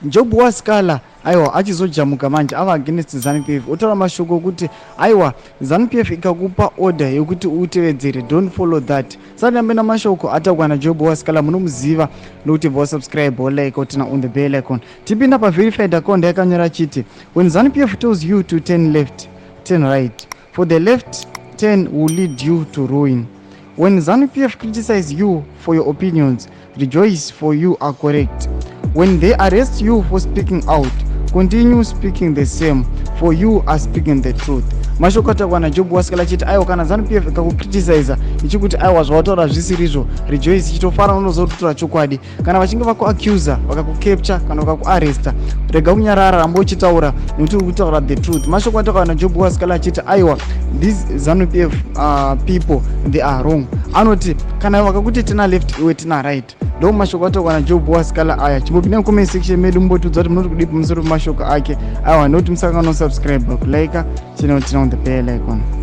Job Sikhala aiwa achizojamuka manje ava against ZANU PF, otaura mashoko okuti aiwa, ZANU PF ikakupa order yekuti utevedzere, don't follow that. Sati namashoko ataurwa naJob Sikhala, munomuziva nokuti bva wasubscribe, wolike, woturn on the bell icon. Tipinda paverified account yakanyora achiti, "When ZANU PF tells you to turn left, turn right, for the left turn will lead you to ruin. When ZANU PF criticize you for your opinions, rejoice, for you are correct. When they arrest you for speaking out, continue speaking the same, for you are speaking the truth." Mashoko ataurwa naJob Sikhala achiti aiwa, kana ZANU PF ikakucriticiza ichikuti aiwa, zvawataura zvisiri izvo, rejoice, ichitofara, unozototora chokwadi. Kana vachinge vakuaccusa, vakakucapture kana vakakuarresta, rega kunyarara, ramba uchitaura nekuti uri kutaura the truth. Mashoko ataurwa naJob Sikhala achiti aiwa, these ZANU PF people, they are wrong. Anoti kana vakakuti turn left, iwe turn right. Ndo mashoko ataurwa naJob Sikhala aya. Chimbopinda mucomment section medu, mumbotudza kuti munoti kudii pamusoro pemashoko ake aiwa. Nokuti musakanganwa subscribe, kulike, channel, turn on the bell icon.